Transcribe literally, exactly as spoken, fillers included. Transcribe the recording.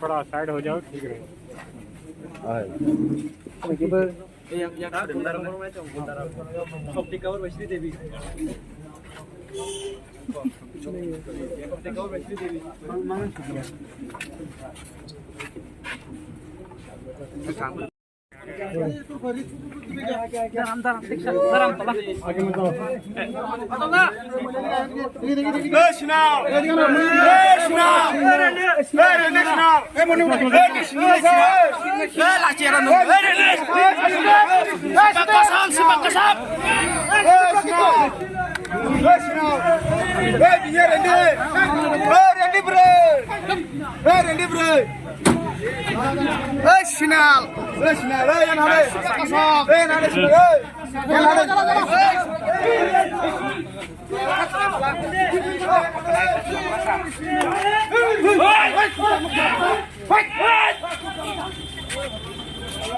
थोड़ा साइड हो जाओ, ठीक रहेगा। Hey, Sinal! Hey, Sinal! Hey, yan hale! Hey, yan hale, Sinal! Hey! Yan hale!